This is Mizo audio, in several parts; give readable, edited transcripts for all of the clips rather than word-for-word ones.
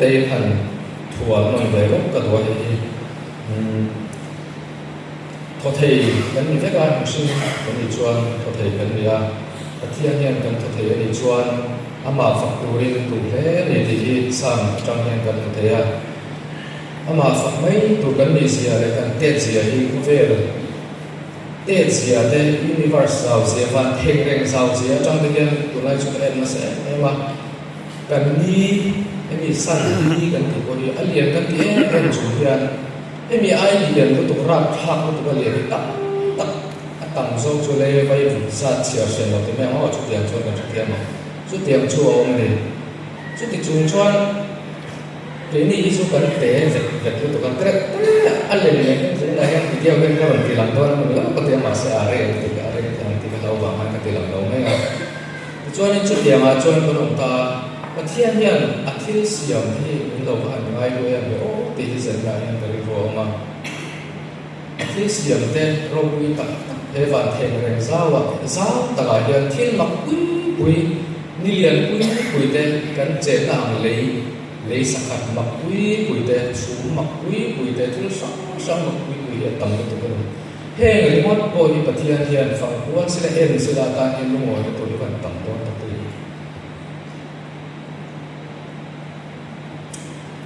tein han thual nawn ve lawk ka duh a hei hi. Thaw thei kan ni vek a, mihring kan nih chuan thaw thei kan ni a, Pathian hian kan thaw thei a nih chuan amah fak turin duh hle a ni tih hi Psalm atang hian kan hmu thei a. Amah fak mai tur kan nih zia leh kan tet zia hi khawvel tet zia te, universe zau zia, van theng reng zau zia atang te hian tunlai chu ka en nasa em em a. Kan ni, hemi sun ni kan tih pawh hi a lian kan ti em em chung hian, Hemi ai lian lutuk rapthlak lutuk a lian hi tam tak a tam zawk chu lei vai vut zat chhiar hrian lo ti mai ang aw chutiang chuan kan hrethiam ang. Chutiang chu a awm a ni. Chuti chung chuan keini hi chu kan te vet vet lutuk a trek te a lem leh em zel ah hian video hian ka rawn ti lang dawn a ni lo ka ti a mahse a reng ang tih a reng ang tih ka hlau vang khan ka ti lang lo mai a. Tichuanin chutiangah chuan kan awm ta a, Pathian hian a thil siam hi min lo va han ngai luai ang ve aw tih hi zanah hian ka rilru a awm a. A thil siam te ropui tak tak he van theng reng zauah zau takah hian thil mak pui pui, ni lian pui pui te kan chenna ang lei, lei sakhat mak pui pui te, chhum mak pui pui te, thil hrang hrang mak pui pui hi a tam lutuk a ni. Heng ringawt pawh hi Pathian hian fangkual sila en sila atan hian lungawina tur hi kan tam dawn tak a ni.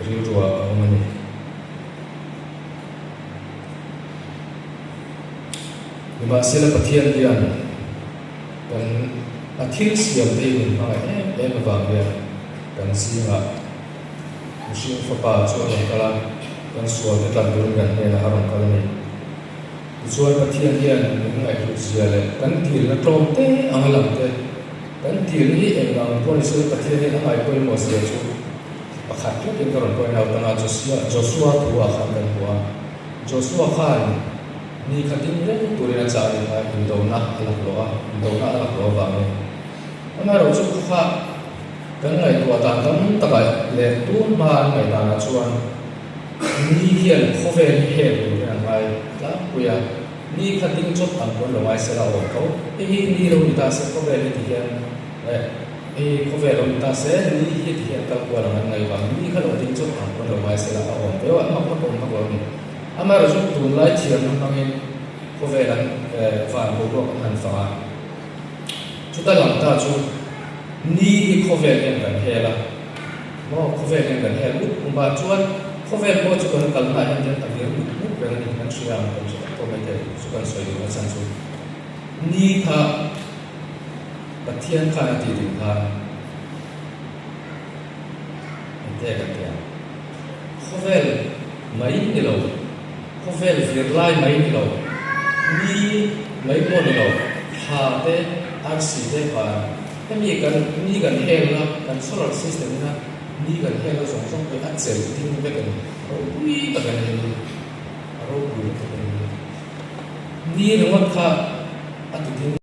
Rilruah a awm a ni. Nimahsela Pathian hian kan a thil siam te hi min hmangaih em em avang hian kan zingah Mihring fapa chu a rawn kal a, kan sual te tlan turin kan hnenah a rawn kal a ni. Tichuan Pathian hian min ngaihhlut zia leh kan dilna tlawm te ang a lang te, kan dilna hi eng ang pawh ni se Pathian hian a ngai pawimawh zia chu pakhat tlatin ka rawn point out ang a, Josia, Joshua thu ah khan kan hmu a, Joshua khan ni khatin reng turin a chah a ni kha indona a laklawh a, indona a laklawh avangin amaherawhchu kha kha Kan ngaihtuah dan tam takah leh tun hma an ngaih danah chuan ni hian khawvel hi hel tur hian an ngai tlangpui a, ni kha ding chawt ang pawn lo ngai sela awm tho. Hei hi ni lo ni ta se khawvel hi ti hian eh hei hi khawvel lo ni ta se ni hi ti hian kal kual ang an ngaih vang ni kha lo ding chawt ang pawn lo ngai sela a awm viau a, mak mak awm vak lo a ni. Amaherawhchu tunlai thiamna hmangin khawvel an eh van boruak an han fang a. Chuta lang ta chu ni hi khawvel hian kan hel a, maw khawvel hian kan hel mup mup a, chuan khawvel pawh chu kan kalnaah hian hian a vir mup mup reng a ni, kan hria ang kan hre tak pawh maithei chu kan sawi duh nachhan chu ni kha Pathian khan a tih ding khan engte kan ti ang, khawvel mai ni lo. Khawvel vir lai mai ni lo, ni mai pawh ni lo, thla te, arsi te van, hemi kan ni kan helna, kan solar system ina ni kan helna zawng zawng pawh hi a chelh ding vek a ni. A ropui tak a ni hei hi, a ropui lutuk a ni hei. Ni ringawt kha a ti ding.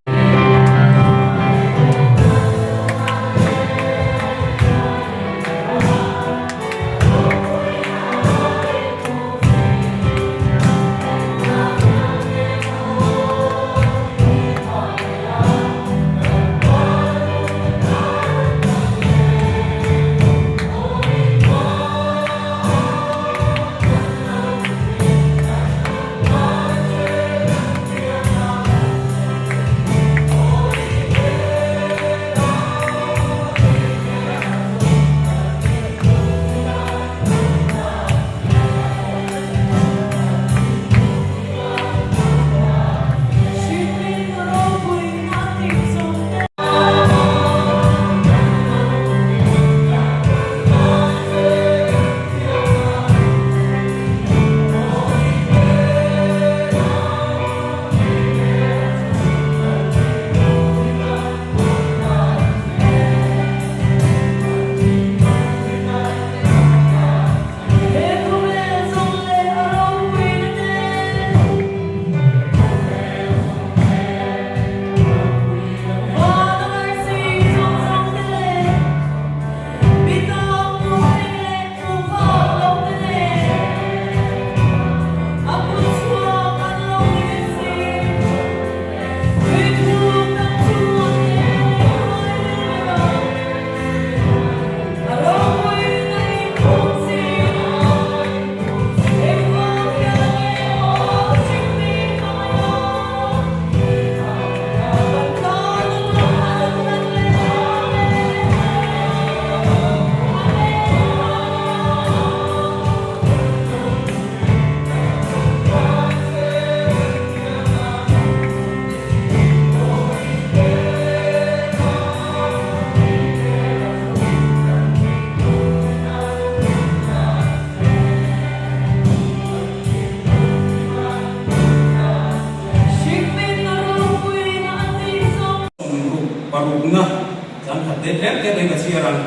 te te ka chhiar ang.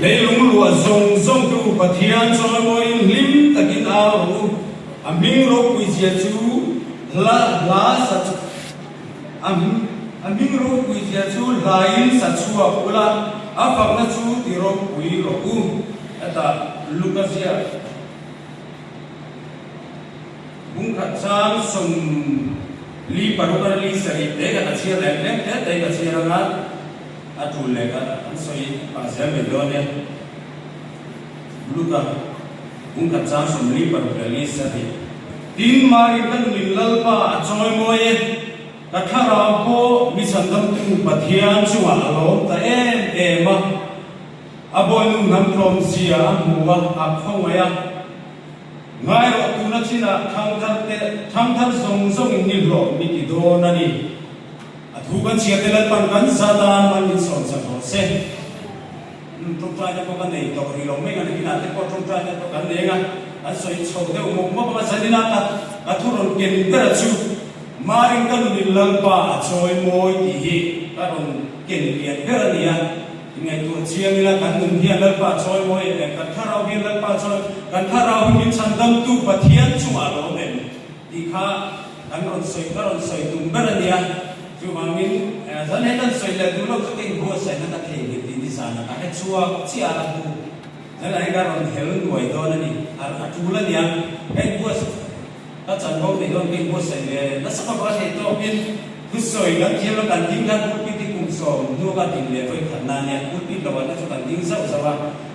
Leilung luah zawng zawng tu Pathian chawimawiin hlim takin au rawh u. A hming ropuizia chu hla hla sa a a hming ropuizia chu hlain sa chhuak ula, a fakna chu ti ropui rawh u. Hetah Luka ziak. Bungkhat chang 46 a li sarih te kan a chhiar leh hlek hle te ka chhiar anga a tul leh ka an sawi pah zel mai dawn e. Luka bungkhat chang 46 leh li sarih. Tin, Mari ka nunin Lalpa a chawi mawi e, ka thlarau pawh mi chhandamtu Pathian chungah a lawm ta em em a, a bawinu hnam tlawmzia a hmu a, a khawngaih a. Ngai rawh tuna chinah thangthar te thangthar zawng zawngin ni hlawh mi ti dawn a ni. A thu kan chhiar te Lalpan kan za tan man min sawn chak rawh se. Umm tawngtaina pawh ka nei tawh rih lo mai nga nakinah te pawh tawngtaina pawh kan nei anga kan sawi chho deuh mawp mawp anga zaninah ka ka thu rawn ken ber a chu Marin ka nunin Lalpa a chawi mawi tih hi ka rawn ken lian ber a ni a. Ngaihtuah chiang ila kan nun hian Lalpa chawi mawi em em, kan thlarau hian Lalpa chawi, kan thlarau hi min chhandamtu Pathian chungah a lawm em tih kha kan rawn sawi, ka rawn sawi tum ber a nia. Chuvangin zan he kan sawi leh duh lo chu ka inbuatsaihna ka thei nghet tih nizanah ka hre chhuak chiah a la hnu. Zanah hian ka rawn hel nuai dawn a ni, a tul a nia, ka inbuatsaih. Ka chanvo theih dawn ka inbuatsaih ve nasa khawp a theih tawkin thusawi kan thiam a kan ding khan pulpit hi kum sawm hnu ka din leh vawi khat na nia pulpit lo ah te chu kan ding zauh zauh a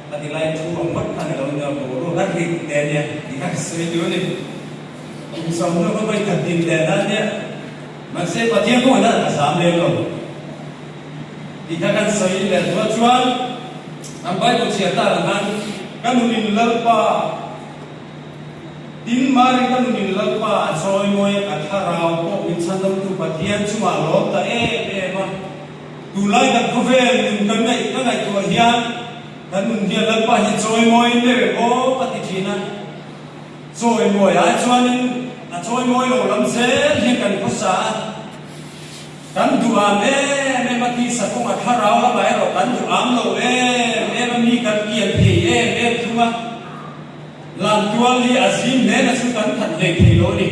ka ti lai thu ang ngawt kha ni lo nia boruak a rit te nia tih kha ka sawi duh a ni kum sawm hnu ka vawi khat din leh na nia mahse Pathian kawngah hian ka zam lem lo tih kha kan sawi leh duh a chuan kan Bible chhiar tak ang khan ka nunin Lalpa Tin, Mari ka nunin Lalpa a chawi mawi a, ka thlarau pawh min chhandamtu Pathian chungah lawm ta em em a. Tunlai kan khawvel nun kan ngaih ka ngaihtuah hian kan nun hian Lalpa hi chawi mawi ber aw ka ti thin a. Chawi mawi ai chuanin a chawi mawi lo lam zel hian kan khawsa a. Kan duh am em em a tisa kawnga thlarau lamah erawh kan duh am lo em em a, mi kan kian thei em em thung a. Lamtual hi a zim hle na chu kan that hlei thei lo a ni.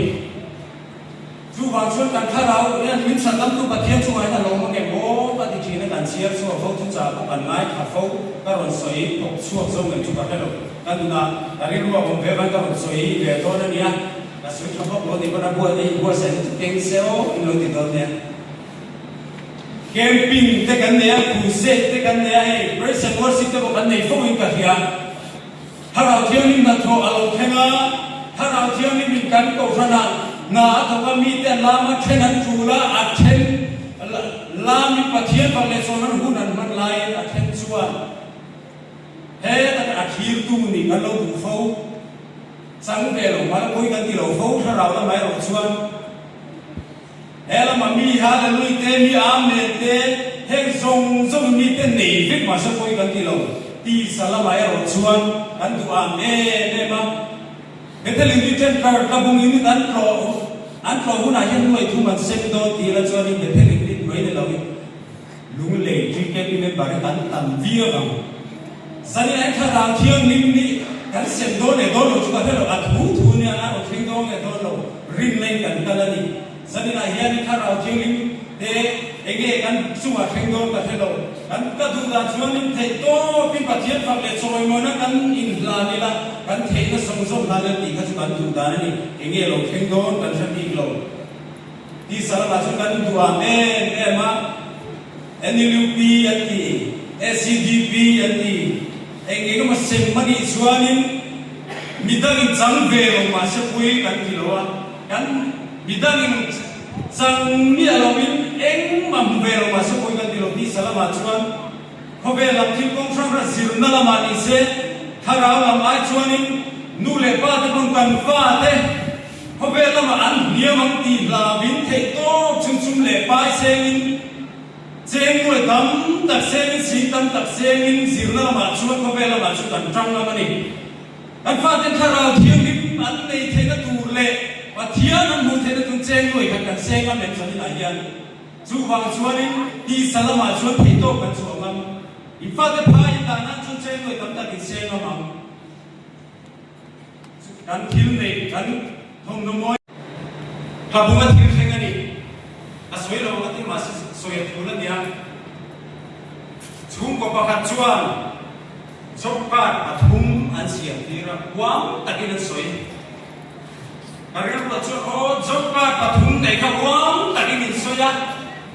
Chuvang chuan kan thlarau hian min chhandamtu Pathian chungah hian a lawm ang em aw ka ti thin a, kan chhiar chhuak fo, thuchah pawh kan ngaithla fo, ka rawn sawi thawk chhuak zo ngei chu ka hre lo. Ka nunah ka rilru a awm ve avangin ka rawn sawi ve dawn a nia, ka sawi tha bawk lo ni pawn a buat ei buatsaihna chu keng se aw in lo ti dawn nia. Camping te kan nei a, crusade te kan nei a, hei praise and worship te pawh kan nei fo in ka hria. Thlarau Thianghlim hnathawh a lo thleng a, Thlarau Thianghlim in kan kohhranah hna a thawk a, mite an lam a, then an tul a, a then lamin Pathian fak leh chawn an hun an hman laiin a then chuan hetah a thlirtu nih kan lo duh fo. Chang ve lo hmala pawi kan ti lo fo, Thlarau lamah erawh chuan. He lama mi Hallelui te, mi Amen te, heng zawng zawng mi te nei vek mahse pawi kan ti lo. Tisa lamah erawh chuan kan duh ang em em a. Bethel in Ṭenkar tlabung in an tlawh an tlawh hunah hian nuai thum an sem dawn ti ila chuanin Bethel in rit mai ni loin Lunglei GKP member hi kan tam viau ang. Zanin ah Thlarau Thianghlim nih kan sem dawn leh dawn lo chu ka hre lo, a thu thu nia a rawn thleng dawn leh dawn lo, rinna in kan kal a ni. Zanin ah hian Thlarau Thianghlim te enge kan chungah thleng dawn ka hre lo. Kan ka duh dan chuanin theih tawpin Pathian fak leh chawimawina kan inhlan ila, kan theihna zawng zawng hlan ila tih kha chu kan duh dan a ni. Enge lo thleng dawn kan hre bik lo. Tisa lamah chuan kan duham em em a, NLUP an ti, SEDP an ti, eng eng emaw sem a nih chuanin midangin chang ve lo mahse pui kan ti lo a, kan midangin chang miah loin engmah hmu ve lo mahse pui kan ti lo. Tisa lamah chuan khawvel lam thil kawng hrang hrang zirna lamah ni se, thlarau lam ai chuanin nu leh pa te pawn kan fa te, Khawvel lamah an hniam ang tih hlavin theih tawp chung chung leh pai sengin, cheng nuai tam tak sengin, sing tam tak sengin zirna lamah chuan khawvel lamah chu kan tang ngam a ni. Kan faten thlarau thianghlim an nei theihna tur leh Pathian an hmuh theihna tur cheng nuai khat kan seng ngam em zaninah hian. Chuvang chuanin tisa lamah chuan theihtawp kan chhuah ngam. In fate phai in dah nan chuan cheng nuai tam tak in seng ngam ang. Kan thil neih kan thawmhnaw mawi. Tlabung a thil thleng a ni. A sawi lo ang a ti mahse sawi a thul a nia. Chhungkaw pakhat chuan job card pathum an siam tir a, huam takin an sawi. Ka rilruah chuan aw job card pathum nei kha huam takin in sawi a,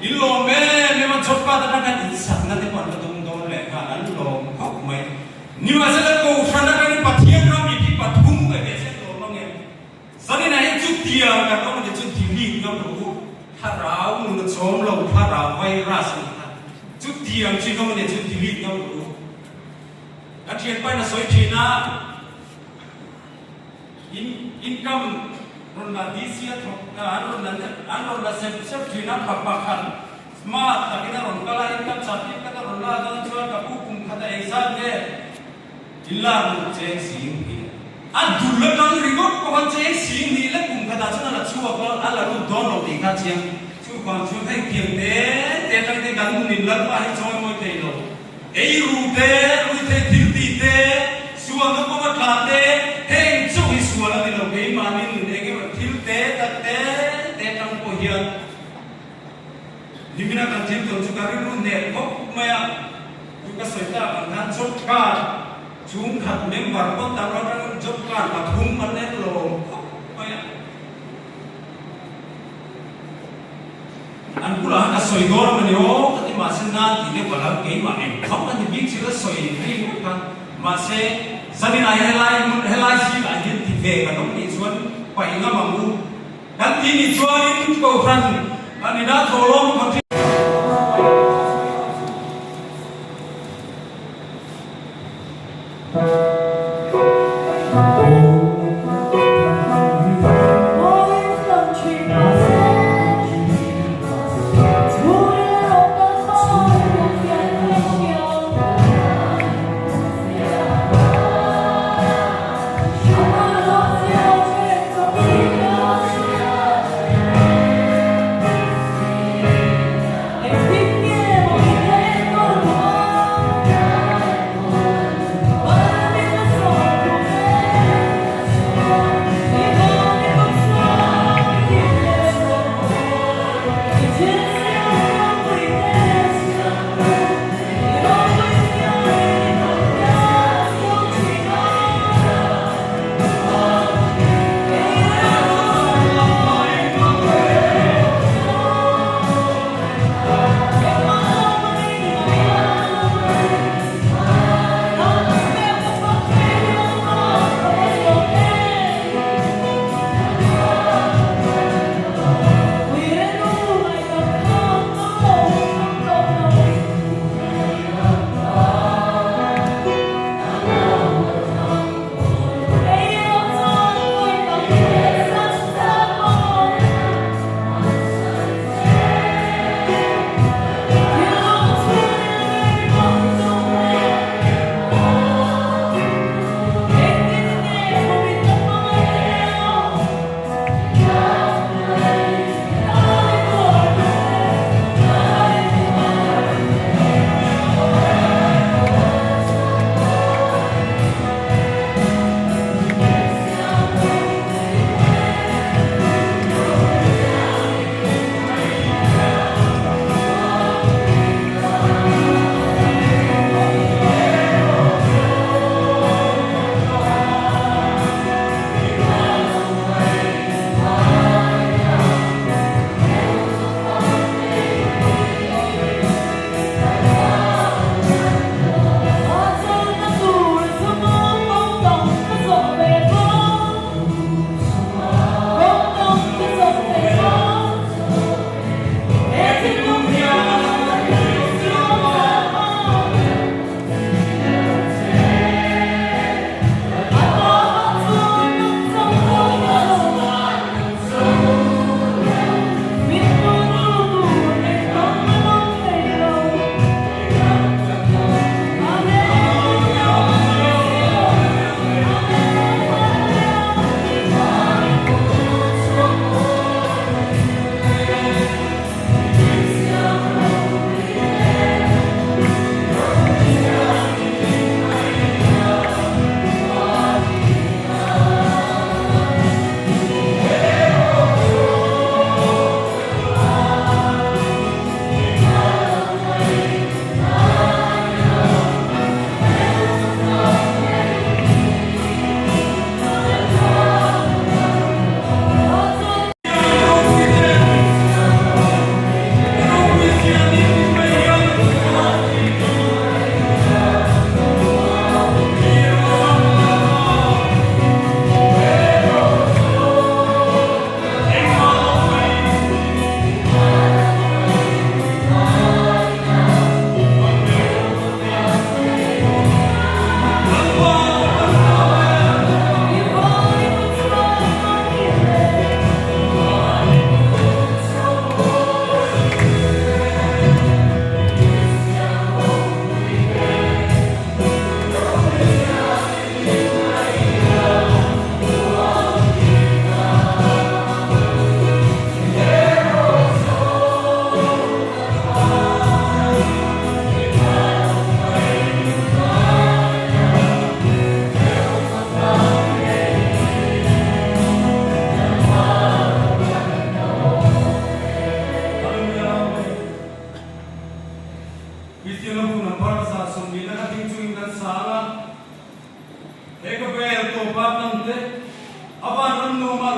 in lawm em em a, job card atang khan in sakna te pawh an la dawng dawn leh nghal, an lawm khawp mai. Nimahsela Kohhran atangin Pathian ram i khi pathum ve ve se an lawm ang em? Zaninah hian chutiang kan awm a nih chuan delete ngam rawh u, thlarau nun a chawm lo, thlarau virus a ni kha. Chutiang chu in awm a nih chuan delete ngam rawh u. Ka thianpain a sawi thin a. In income rawn la DC a thawk an rawn la an rawn la sep sep thin a, pa pakhat smart takin a rawn kal a, income certificate a rawn la dawn chuan ka pu kum khat a ei zat nge in lak ru cheng sing tih a dul atang ringawt pawh khan cheng sing nih lek kum khatah chuan a la chhuak a, a la lut dawn lo tih kha chiang. Chuvang chuan heng tiang te te atang te kan nun in Lalpa hi chawi mawi thei lo. Ei ru te, rui thei thil ti te, sualna kawnga tla te, heng chauh hi sual a ni lo, keimahni nun eng emaw thil te tak te te atang pawh hian nimina kan thil tawn chu ka rilru hneh khawp mai a, chu ka sawi tak ang khan job card chhungkhat member pawh tam lo atangin job card pathum an en lawm khawp mai a. An bulah khan a sawi dawn a mawni aw ka ti mahse nan tih deuh ka lo keimah eng kham a ni bik chu la sawi ri ngawt khan mahse zaninah hian helai hmun helai zingah hian ti ve kan awm nih chuan paih ngam ang u kan ti nih chuanin Kohhran an inah thawhlawm khaw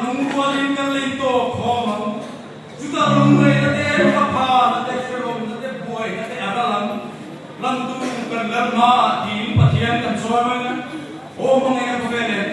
lungrualin kan la intawk khawm ang. Chutah lungrehna te, thaphanna te, hrehawmna te, buaina te a ral ang. Lamtu kan lal hmaah tiin Pathian kan sawi mai a, Aw hmangaihna khawvel em?